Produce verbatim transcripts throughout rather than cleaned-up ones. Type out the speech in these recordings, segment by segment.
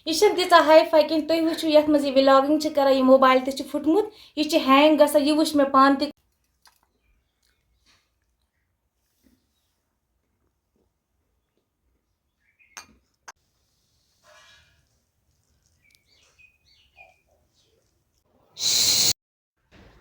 یہِ چھَنہٕ تیٖژاہ ہاے فاے کینٛہہ۔ تُہۍ وٕچھِو، یَتھ منٛز یہِ وِلاگِنٛگ چھِ کَران، یہِ موبایِل تہِ چھُ پھُٹمُت، یہِ چھِ ہینٛگ گژھان، یہِ وٕچھ مےٚ پانہٕ تہِ۔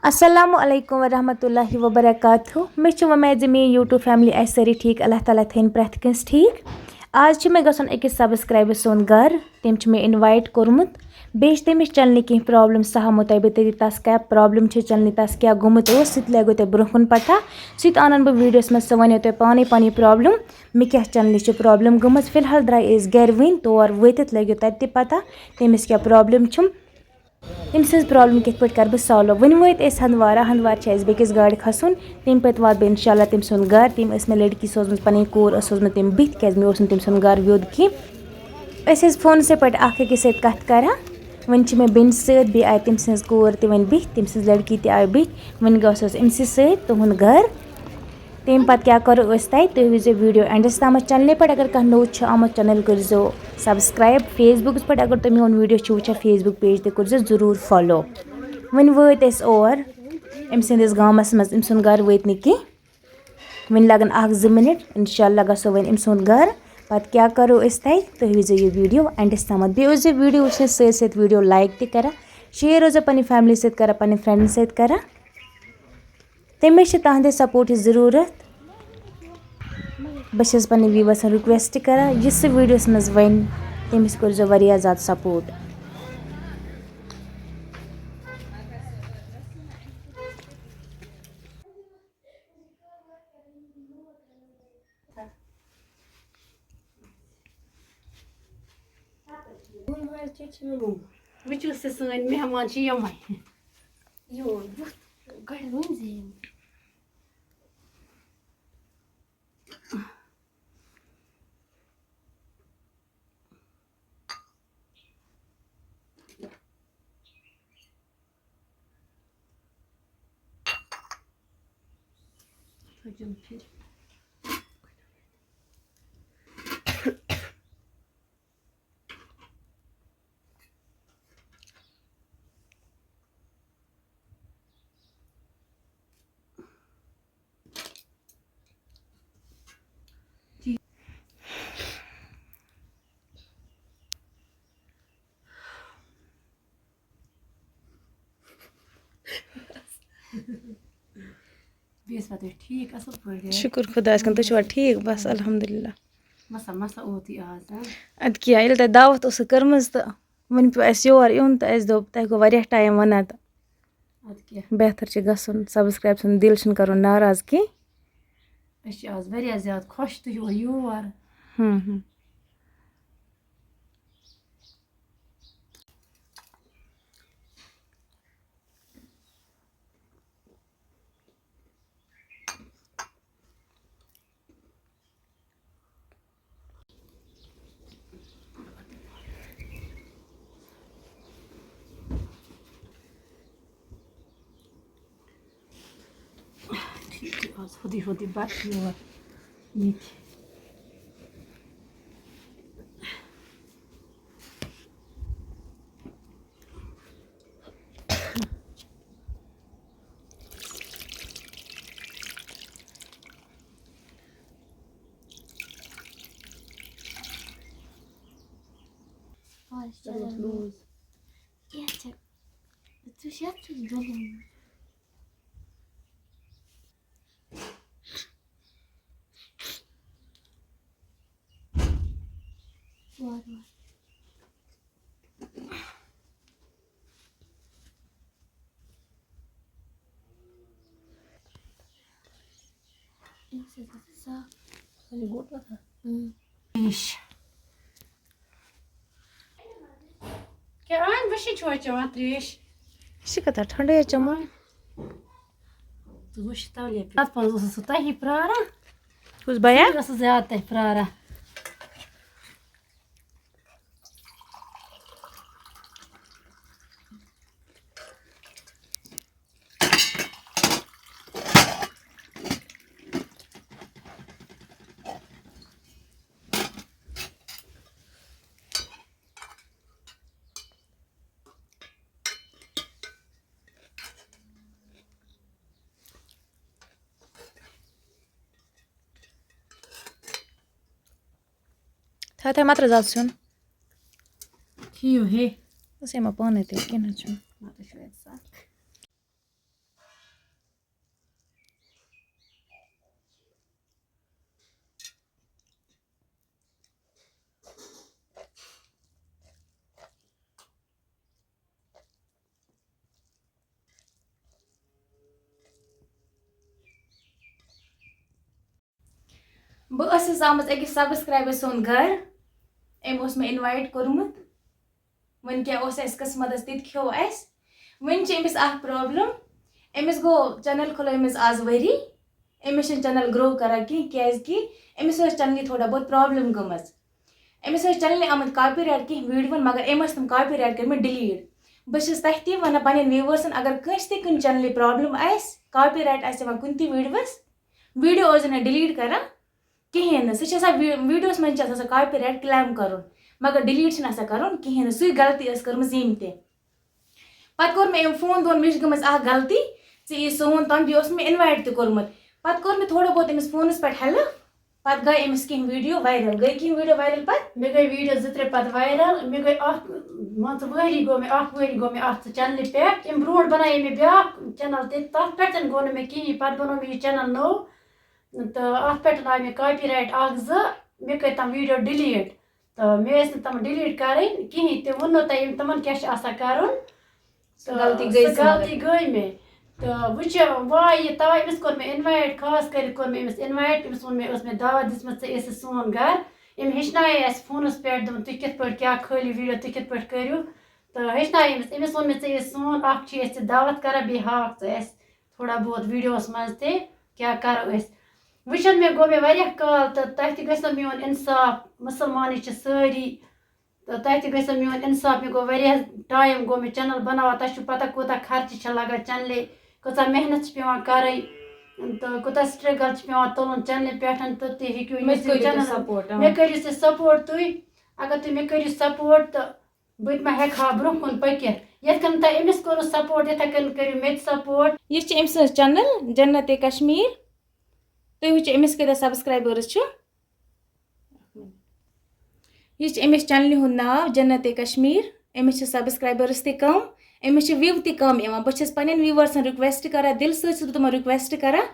السلام علیکم ورحمۃ اللہ وبرکاتہ۔ مےٚ چھِ وۄمید زِ میٛٲنۍ YouTube family آسہِ سٲری ٹھیٖک۔ اللہ تعالیٰ تھٲیِن پرٛٮ۪تھ کٲنٛسہِ ٹھیٖک۔ آز چھِ مےٚ گژھُن أکِس subscriber سُنٛد گَرٕ۔ تٔمۍ چھُ مےٚ invite کوٚرمُت۔ بیٚیہِ چھِ تٔمِس channelہِ کینٛہہ problem، سُہ ہاومو تۄہہِ بہٕ تٔتی تَس کیٛاہ problem چھِ channelہِ، تَس کیٛاہ گوٚمُت اوس، سُہ تہِ لَگیو تۄہہِ برٛونٛہہ کُن پَتہ۔ سُہ تہِ اَنَن بہٕ videoس منٛز، سُہ وَنیو تۄہہِ پانَے پَنٕنۍ problem، مےٚ کیٛاہ channelہِ چھِ problem گٔمٕژ۔ فی الحال درٛاے أسۍ گَرِ وٕنۍ، تور وٲتِتھ لَگیو تَتہِ تہِ پَتہ تٔمِس کیٛاہ problem چھُم۔ تٔمۍ سٕنٛز problem کِتھ پٲٹھۍ کَرٕ بہٕ solve؟ وٕنہِ وٲتۍ أسۍ ہَنٛدوارہ، ہَنٛدوارِ چھِ اَسہِ بیٚکِس گاڑِ کھَسُن، تَمہِ پَتہٕ واتہٕ بہٕ اِنشاء اللہ تٔمۍ سُنٛد گَرٕ۔ تٔمۍ ٲس مےٚ لٔڑکی سوزمٕژ، پَنٕنۍ کوٗر ٲس سوزمٕژ تٔمۍ بٕتھِ، کیٛازِ مےٚ اوس نہٕ تٔمۍ سُنٛد گَرٕ ویوٚد کینٛہہ۔ أسۍ ٲسۍ فونسٕے پٮ۪ٹھ اَکھ أکِس سۭتۍ کَتھ کَران۔ وۄنۍ چھِ مےٚ بیٚنہِ سۭتۍ، بیٚیہِ آیہِ تٔمۍ سٕنٛز کوٗر تہِ وۄنۍ بٕتھِ، تٔمۍ سٕنٛز لٔڑکی تہِ آیہِ بٕتھِ۔ وۄنۍ گژھو أسۍ أمۍ سٕے سۭتۍ تُہُنٛد گَرٕ۔ تَمہِ پَتہٕ کیٛاہ کَرو أسۍ تۄہہِ؟ تُہۍ وٕچھزیو video endس تامَتھ channelہِ پٮ۪ٹھ۔ اگر کانٛہہ نوٚو چھُ آمُت channel، کٔرۍزیو subscribe۔ Facebookس پٮ۪ٹھ اگر تُہۍ میون video چھِو وٕچھان، Facebook page تہِ کٔرۍزیو ضروٗر follow۔ وۄنۍ وٲتۍ أسۍ اور أمۍ سٕنٛدِس گامَس منٛز، أمۍ سُنٛد گَرٕ وٲتۍ نہٕ کینٛہہ۔ وۄنۍ لَگَن اَکھ زٕ minute، اِنشاء اللہ گژھو وۄنۍ أمۍ سُنٛد گَرٕ۔ پَتہٕ کیٛاہ کَرو أسۍ تۄہہِ؟ تُہۍ وٕچھزیو یہِ video endس تامَتھ۔ بیٚیہِ ٲسۍزیو video وٕچھنَس سۭتۍ سۭتۍ video like تہِ کَران، share ٲسۍزیو پنٛنہِ family سۭتۍ کَران، پنٛنٮ۪ن friendن سۭتۍ کَران۔ تٔمِس چھِ تُہٕنٛدِ supportٕچ ضروٗرت۔ بہٕ چھَس پنٛنٮ۪ن viewersن request کران، یُس سُہ videoس منٛز وَنہِ، تٔمِس کٔرۍزیو واریاہ زیادٕ support۔ وٕچھِو سا، سٲنۍ مہمان چھِ یِمَے۔ یور بُتھ گۄڈٕ ؤنۍ زِ یِم۔ بیٚیہِ ٲسوا تُہۍ ٹھیٖک، اَصٕل پٲٹھۍ؟ شُکُر خۄدایَس کُن، تُہۍ چھِوا ٹھیٖک؟ بَس الحمدللہ۔ مسا مسا اوتُے آز، ہاں؟ اَدٕ کیٛاہ، ییٚلہِ تۄہہِ دعوت ٲسٕو کٔرمٕژ تہٕ وۄنۍ پیوٚو اَسہِ یور یُن تہٕ اَسہِ دوٚپ، تۄہہِ گوٚو واریاہ time وَنان تہٕ اَدٕ کیٛاہ۔ بہتر چھِ گژھُن، subscribe سُنٛد دِل چھُنہٕ کَرُن ناراض کینٛہہ۔ أسۍ چھِ آز واریاہ زیادٕ خۄش تُہۍ یِوان یور۔ ہُم، ہُم۔ ٹھیٖک چھُ، آز ہُدی ہُدی بَتہٕ یور ییٚتہِ۔ آز چھِ چلو، لوٗز۔ کینٛہہ چھِ، ژٕ چھِ یَتھ سۭتۍ گِنٛدان۔ وارٕ وارٕ۔ اَمہِ سۭتۍ گژھِ صاف۔ اۭں۔ تریش۔ کیٛاہ اَنہِ؟ وٕشی چھُوا چٮ۪وان تریش؟ یہِ چھِ کَتھا ٹھنٛڈٕے حظ چٮ۪وان۔ تہٕ وٕشی تَلے۔ اَتھ منٛز اوسُس سُہ تۄہی پرٛاران۔ کُس بیا؟ بہٕ ٲسٕس زیادٕ تۄہہِ پرٛاران۔ تَتھ ہے مَترٕ زیادٕ سیُن۔ کھیٚیِو ہے۔ بَس یِمو پانَے تہِ، کینٛہہ نہ حظ چھُنہٕ۔ مَتہٕ چھُ اَتہِ سَکھ۔ بہٕ ٲسٕس آمٕژ أکِس سبسکرایبر سُنٛد گرٕ۔ أمۍ اوس مےٚ invite کوٚرمُت۔ وۄنۍ کیٛاہ اوس اَسہِ قٕسمتَس، تہِ تہِ کھیوٚو اَسہِ۔ وۄنۍ چھِ أمِس اَکھ problem۔ أمِس گوٚو channel کھُلٲومٕژ آز ؤری۔ أمِس چھِنہٕ channel grow کران کینٛہہ، کیٛازِکہِ أمِس ٲس channelہِ تھوڑا بہت problem گٔمٕژ۔ أمِس ٲسۍ channelہِ آمٕتۍ copyright کینٛہہ videoوَن، مگر أمۍ ٲسۍ تِم copyright کٔرمٕتۍ delete۔ بہٕ چھَس تۄہہِ تہِ وَنان پنٛنٮ۪ن viewersن، اگر کٲنٛسہِ تہِ کُنہِ channelہِ problem آسہِ، copyright آسہِ یِوان کُنہِ تہِ videoوَس، video ٲسۍزیو نہٕ delete کران کِہیٖنۍ نہٕ۔ سُہ چھِ آسان وی-، videoوَس منٛز چھِ آسان سۄ copyright claim کَرُن، مگر delete چھِنہٕ آسان کَرُن کِہیٖنۍ نہٕ۔ سُے غلطی ٲس کٔرمٕژ ییٚمۍ تہِ۔ پَتہٕ کوٚر مےٚ أمۍ phone، دوٚپُن، "مےٚ چھِ گٔمٕژ اَکھ غلطی، ژٕ یی سون تام"، بیٚیہِ اوس مےٚ invite تہِ کوٚرمُت۔ پَتہٕ کوٚر مےٚ تھوڑا بہت أمِس فونَس پٮ۪ٹھ help۔ پَتہٕ گٔے أمِس کینٛہہ video viral۔ گٔے کینٛہہ video viral پَتہٕ؟ مےٚ گٔے video زٕ ترٛےٚ پَتہٕ viral۔ مےٚ گٔے اَکھ، مان ژٕ، ؤری گوٚو مےٚ، اَکھ ؤری گوٚو مےٚ اَتھ channelہِ پٮ۪ٹھ۔ اَمہِ برونٛٹھ بَنایے مےٚ بیٛاکھ channel تہِ، تَتھ پٮ۪ٹھ تہِ نہٕ گوٚو نہٕ مےٚ کِہیٖنۍ۔ پَتہٕ بَنوو مےٚ یہِ channel نوٚو، تہٕ اَتھ پٮ۪ٹھ آے مےٚ copyright اَکھ زٕ، مےٚ کٔرۍ تِم video delete۔ تہٕ مےٚ ٲسۍ نہٕ تِم delete کَرٕنۍ کِہیٖنۍ۔ تہِ ووٚنو تۄہہِ، یِم تِمَن کیٛاہ چھِ آسان کَرُن۔ تہٕ غلطی گٔے سۄ سۄ۔ غلطی گٔے مےٚ۔ تہٕ وۄنۍ چھِ واے یہِ تَوَے أمِس کوٚر مےٚ invite، خاص کٔرِتھ کوٚر مےٚ أمِس invite۔ أمِس ووٚن مےٚ، ٲس مےٚ دعوت دِژمٕژ، "ژٕ یِیٖزِ سون گَرٕ۔" أمۍ ہیٚچھنایے اَسہِ فونَس پٮ۪ٹھ، دوٚپُن، "تُہۍ کِتھ پٲٹھۍ کیٛاہ کھٲلِو video، تُہۍ کِتھ پٲٹھۍ کٔرِو؟" تہٕ ہیٚچھنایے أمِس۔ أمِس ووٚن مےٚ، "ژٕ یِیٖزِ سون، اَکھ چھِ أسۍ ژےٚ دعوت کَران، بیٚیہِ ہاوَکھ ژٕ اَسہِ تھوڑا بہت videoوَس منٛز تہِ کیٛاہ کَرو أسۍ۔" وٕچھِن مےٚ گوٚو مےٚ واریاہ کال، تہٕ تۄہہِ تہِ گژھِ نہ میون اِنصاف، مُسلمانٕے چھِ سٲری، تہٕ تۄہہِ تہِ گژھِ نہ میون اِنصاف۔ مےٚ گوٚو واریاہ time گوٚو مےٚ channel بَناوان، تۄہہِ چھُو پَتہ کوٗتاہ خرچہٕ چھِ لَگان channelہِ، کۭژاہ محنت چھِ پٮ۪وان کَرٕنۍ، تہٕ کوٗتاہ struggle چھِ پٮ۪وان تُلُن channelہِ پٮ۪ٹھ، تہٕ تُہۍ ہیٚکِو مےٚ یُس یہِ کٔرِو تُہۍ channel، support، اۭں۔ مےٚ کٔرِو تُہۍ support تُہۍ۔ اگر تُہۍ مےٚ کٔرِو support، تہٕ بہٕ تہِ ما ہٮ۪کہٕ ہا برٛونٛہہ کُن پٔکِتھ۔ یِتھ کٔنۍ تۄہہِ أمِس کوٚروٕ support، یِتھَے کٔنۍ کٔرِو مےٚ تہِ support۔ یہِ چھِ أمۍ سٕنٛز channel جنت کشمیر۔ تُہۍ وٕچھِو أمِس کۭتیٛاہ subscribers چھِ۔ یہِ چھِ أمِس channelہِ ہُنٛد ناو جنت کشمیر۔ أمِس چھِ subscribers تہِ کم، أمِس چھِ view تہِ کم یِوان۔ بہٕ چھَس پنٛنٮ۪ن viewersن request کران، دِلہٕ سۭتۍ چھَس بہٕ تِمن request کران،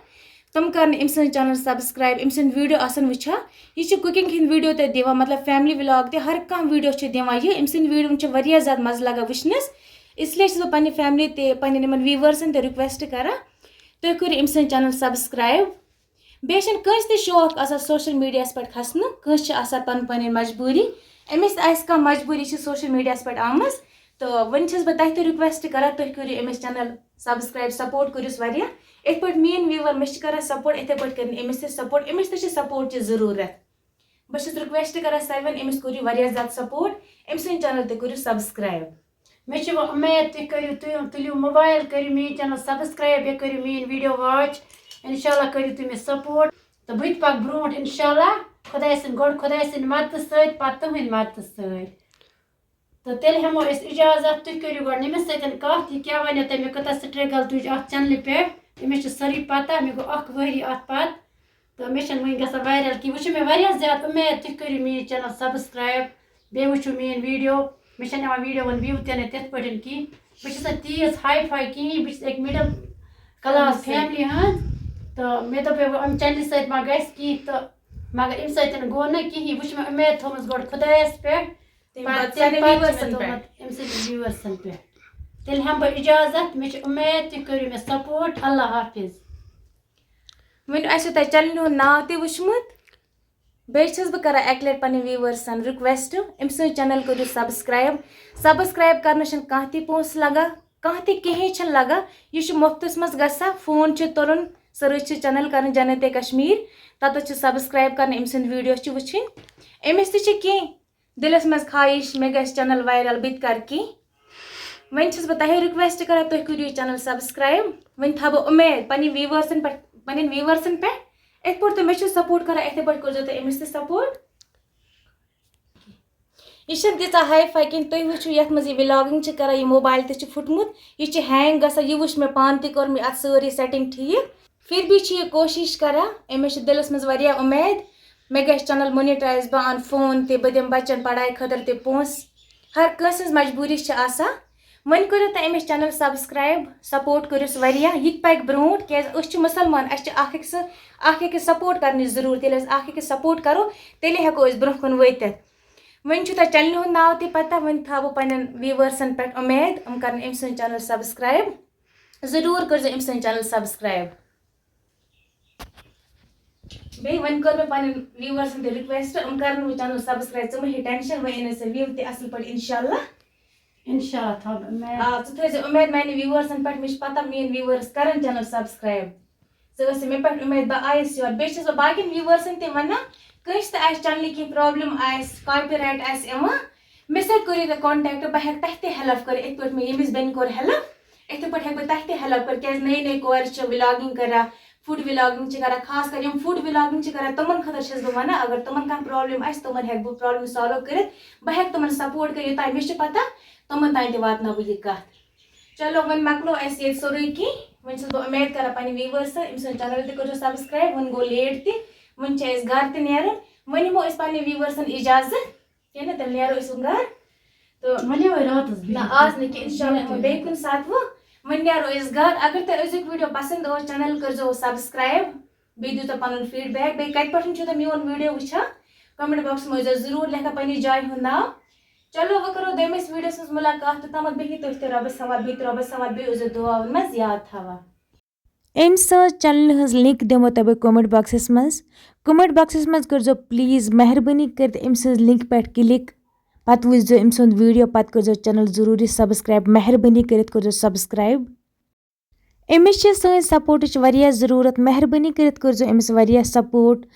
تِم کرن أمۍ سٕنٛز channel subscribe، أمۍ سٕنٛدۍ video آسن وٕچھان۔ یہِ چھِ cooking ہٕنٛدۍ video تہِ دِوان، مطلب family vlog تہِ، ہر کانٛہہ video چھِ دِوان یہِ۔ أمۍ سٕنٛدۍ videoوَن چھِ واریاہ زیادٕ مَزٕ لگان وٕچھنَس، اس لیے چھَس بہٕ پنٛنہِ family تہِ، پنٛنٮ۪ن یِمَن viewersن تہِ request کران، تُہۍ کٔرِو أمۍ سٕنٛز channel subscribe۔ بیٚیہِ چھِنہٕ کٲنٛسہِ تہِ شوق آسان social mediaہَس پٮ۪ٹھ کھسنُک، کٲنٛسہِ چھِ آسان پَنُن پَنٕنۍ مجبوٗری۔ أمِس تہِ آسہِ کانٛہہ مجبوٗری چھِ social mediaہَس پٮ۪ٹھ آمٕژ، تہٕ وۄنۍ چھَس بہٕ تۄہہِ تہِ request کران، تُہۍ کٔرِو أمِس channel subscribe، support کٔرِوس واریاہ۔ یِتھ پٲٹھۍ میٛٲنۍ viewer مےٚ چھِ کران support، یِتھَے پٲٹھۍ کٔرِن أمِس تہِ support، أمِس تہِ چھِ suport چہِ ضروٗرت۔ بہٕ چھَس request کران سارِوٕنۍ، أمِس کٔرِو واریاہ زیادٕ support، أمۍ سٕنٛدۍ channel تہِ کٔرِو subscribe۔ مےٚ چھِ وۄنۍ اُمید تُہۍ کٔرِو، تُہۍ تُلِو موبایل، کٔرِو میٛٲنۍ channel subscribe، بیٚیہِ کٔرِو میٛٲنۍ video watch۔ اِنشاءاللہ کٔرِو تُہۍ مےٚ support تہٕ بہٕ تہِ پَکہٕ برٛونٛٹھ اِنشاءاللہ۔ خۄداے سٕنٛدِ، گۄڈٕ خۄداے سٕنٛدِ مدتہٕ سۭتۍ، پَتہٕ تُہٕنٛدِ مدتہٕ سۭتۍ۔ تہٕ تیٚلہِ ہٮ۪مو أسۍ اِجازت۔ تُہۍ کٔرِو گۄڈٕ نٔمِس سۭتۍ کَتھ، یہِ کیٛاہ وَنیو تۄہہِ، مےٚ کۭژاہ struggle تُج اَتھ channelہِ پٮ۪ٹھ۔ أمِس چھِ سٲرٕے پَتہ، مےٚ گوٚو اَکھ ؤری اَتھ پَتہٕ۔ تہٕ مےٚ چھَنہٕ وٕنہِ گژھان viral کِہیٖنۍ۔ وۄنۍ چھِ مےٚ واریاہ زیادٕ اُمید تُہۍ کٔرِو میٛٲنۍ channel subscribe، بیٚیہِ وٕچھِو میٛٲنۍ video۔ مےٚ چھَنہٕ یِوان videoوَن view تہِ نہٕ تِتھ پٲٹھۍ کِہیٖنۍ۔ بہٕ چھَس نہٕ تیٖژ high fi کِہیٖنۍ، بہٕ چھَس أکۍ middle class family ہٕنٛز۔ تہٕ مےٚ دوٚپ، ییٚمہِ channelہِ سۭتۍ ما گژھِ کِہیٖنۍ، تہٕ مگر اَمہِ سۭتۍ گوٚو نہٕ کِہیٖنۍ۔ وۄنۍ چھِ مےٚ اُمید تھٲومٕژ گۄڈٕ خۄدایَس پٮ۪ٹھ، تَمہِ پَتہٕ پَتہٕ تَمہِ سانٮ۪ن پَتہٕ چھِ مےٚ viewersَن تھوٚومُت پٮ۪ٹھ۔ أمۍ سٕنٛدٮ۪ن viewersَن پٮ۪ٹھ۔ تیٚلہِ ہٮ۪مہٕ بہٕ اِجازت، مےٚ چھِ اُمید تُہۍ کٔرِو مےٚ support۔ اللہ حافظ۔ وۄنۍ آسیو تۄہہِ channelہِ ہُنٛد ناو تہِ وٕچھمُت۔ بیٚیہِ چھَس بہٕ کران اَکہِ لَٹہِ پنٛنٮ۪ن viewersَن request، أمۍ سٕنٛز channel کٔرِو subscribe۔ Subscribe کرنَس چھِنہٕ کانٛہہ تہِ پونٛسہٕ لگان، کانٛہہ تہِ کِہیٖنۍ چھِنہٕ لگان۔ یہِ چھُ مُفتَس منٛز گژھان، phone چھُ تُلُن، search چھِ channel کرٕنۍ جنت کشمیر، تَتَس چھِ subscribe کرٕنۍ، أمۍ سٕنٛدۍ video چھِ وٕچھِنۍ۔ أمِس تہِ چھِ کینٛہہ دِلَس منٛز خواہِش، مےٚ گژھِ channel viral، بہٕ تہِ کَرٕ کینٛہہ۔ وۄنۍ چھَس بہٕ تۄہہِ request کران، تُہۍ کٔرِو یہِ channel subscribe۔ وۄنۍ تھاوٕ بہٕ اُمید پنٛنٮ۪ن viewersَن پٮ۪ٹھ، پنٛنٮ۪ن viewersَن پٮ۪ٹھ۔ یِتھ پٲٹھۍ تُہۍ مےٚ چھِو support کران، یِتھَے پٲٹھۍ کٔرۍزیو تُہۍ أمِس تہِ support۔ یہِ چھَنہٕ تیٖژاہ high fi کِہیٖنۍ۔ تُہۍ وٕچھِو، یَتھ منٛز یہِ vlogging چھِ کران، یہِ موبایل تہِ چھُ پھُٹمُت، یہِ چھُ hang گژھان۔ یہِ وٕچھ مےٚ پانہٕ تہِ، کٔر مےٚ اَتھ سٲرٕے setting ٹھیٖک۔ پھر بھی چھِ یہِ کوٗشِش کران، أمِس چھِ دِلَس منٛز واریاہ اُمید۔ مےٚ گژھِ چینل مونیٹائز، بہٕ اَنہٕ فون تہِ، بہٕ دِمہٕ بَچَن پَڑھاے خٲطرٕ تہِ پونٛسہٕ۔ ہر کٲنٛسہِ ہٕنٛز مجبوٗری چھِ آسان۔ وۄنۍ کٔرِو تُہۍ أمِس چینل سبسکرائب، سپورٹ کٔرِس واریاہ، یہِ تہِ پَکہِ برونٛٹھ، کیٛازِ أسۍ چھِ مُسلمان، اَسہِ چھِ اَکھ أکۍ سہٕ-، اَکھ أکِس سپورٹ کَرنٕچ ضروٗرت۔ ییٚلہِ أسۍ اَکھ أکِس سپورٹ کَرو، تیٚلے ہٮ۪کو أسۍ برونٛہہ کُن وٲتِتھ۔ وۄنۍ چھُ تۄہہِ چینلہِ ہُنٛد ناو تہِ پَتہ، وۄنۍ تھاوو پنٛنٮ۪ن ویوٲرسَن پٮ۪ٹھ اُمید، یِم کَرَن أمۍ سٕنٛز چینل سبسکرائب۔ ضروٗر کٔرۍزیو أمۍ سٕنٛز چینل سبسکرائب۔ بیٚیہِ وۄنۍ کٔر مےٚ پنٕنٮ۪ن ویوٲرسَن تہِ ریکویسٹ، یِم کَرَن وۄنۍ چینل سبسکرائب، ژٕ مہٕ ہے ٹینشن، وۄنۍ یِنَے ژےٚ ویو تہِ اَصٕل پٲٹھۍ، انشاءاللہ۔ انشاءاللہ تھاو بہٕ اُمید۔ آ، ژٕ تھٲیزِ اُمید میانہِ ویوٲرسَن پٮ۪ٹھ، مےٚ چھِ پَتہ میٲنۍ ویوٲرس کَرَن چینل سبسکرائب۔ ژٕ ٲسۍ مےٚ پٮ۪ٹھ اُمید، بہٕ آیَس یور۔ بیٚیہِ چھَس بہٕ باقیَن ویوٲرسَن تہِ وَنان، کٲنٛسہِ تہِ آسہِ چینلہِ کینٛہہ پرابلم آسہِ، کاپی رائٹ آسہِ یِوان، مےٚ سۭتۍ کٔرِو تُہۍ کانٹیکٹ، بہٕ ہٮ۪کہٕ تۄہہِ تہِ ہیلپ کٔرِتھ، یِتھ پٲٹھۍ مےٚ ییٚمِس بیٚنہِ کوٚر ہیلپ، یِتھے پٲٹھۍ ہٮ۪کہٕ بہٕ تۄہہِ تہِ ہیلپ کٔرِتھ، کیازِ نٔے نٔے کورِ چھِ ولاگنگ کران، فوڈ ولاگنگ چھِ کران، خاص کر یِم فوڈ ولاگنگ چھِ کران، تِمن خٲطرٕ چھَس بہٕ وَنان، اگر تِمن کانٛہہ پرابلم آسہِ، تِمن ہٮ۪کہٕ بہٕ پرابلم سالو کٔرِتھ، بہٕ ہٮ۪کہٕ تِمن سپورٹ کٔرِتھ، یوٚتام مےٚ چھِ پتہ، تِمن تام تہِ واتناوٕ بہٕ یہِ کتھ۔ چلو، وۄنۍ مۄکلو اَسہِ ییٚتہِ سورُے کینٛہہ، وۄنۍ چھَس بہٕ اُمید کران پننہِ ویوٲرسن، أمۍ سٕنٛز چینل تہِ کٔرزیو سبسکرائب، وۄنۍ گوٚو لیٹ تہِ، وۄنۍ چھِ اَسہِ گرٕ تہِ نیرُن، وۄنۍ نِمو أسۍ پننہِ ویوٲرسن اجازت۔ کینٛہہ نہٕ، تیٚلہِ نیرو أسۍ وۄنۍ گرٕ۔ تہٕ وۄنۍ یِمو راتَس بیٚیہِ۔ نہ، آز نہٕ کینٛہہ، انشاءاللہ یِمو بیٚیہِ کُنہِ ساتہٕ وۄنۍ۔ وۄنۍ نیرو أسۍ گرٕ۔ اگر تۄہہِ أزیُک ویڈیو پسند اوس، چینل کٔرزیو سبسکرائب، بیٚیہِ دِیِو تُہۍ پنُن فیڈ بیک۔ بیٚیہِ کتہِ پٮ۪ٹھ چھُو تۄہہِ میون ویڈیو وٕچھان؟ کمنٹ باکسس منٛز ٲسۍزیو ضروٗر لیکھان پننہِ جایہِ ہُنٛد ناو۔ چلو، وۄنۍ کرو دوٚیمِس ویڈیوس منٛز ملاقات، توٚتام بِہِو تُہۍ تہِ رۄبس حوالہٕ، بِہِو تہِ رۄبس حوالہٕ، بیٚیہِ ٲسۍزیو دُعاہن منٛز یاد تھاوان۔ أمۍ سٕنٛز چینلہِ ہٕنٛز لِنک دِمو تۄہہِ بہٕ کمنٹ باکسَس منٛز۔ کمنٹ باکسَس منٛز کٔرۍزیو پلیز مہربٲنی کٔرِتھ أمۍ سٕنٛز لِنک پٮ۪ٹھ کلک، پتہٕ وٕچھزیو أمۍ سُنٛد ویڈیو، پتہٕ کٔرۍزیو چینل ضروٗری سبسکرائب، مہربٲنی کٔرِتھ کٔرۍزیو سبسکرائب۔ أمِس چھِ سٲنۍ سپورٹٕچ واریاہ ضروٗرت، مہربٲنی کٔرِتھ کٔرۍزیو أمِس واریاہ سپورٹ۔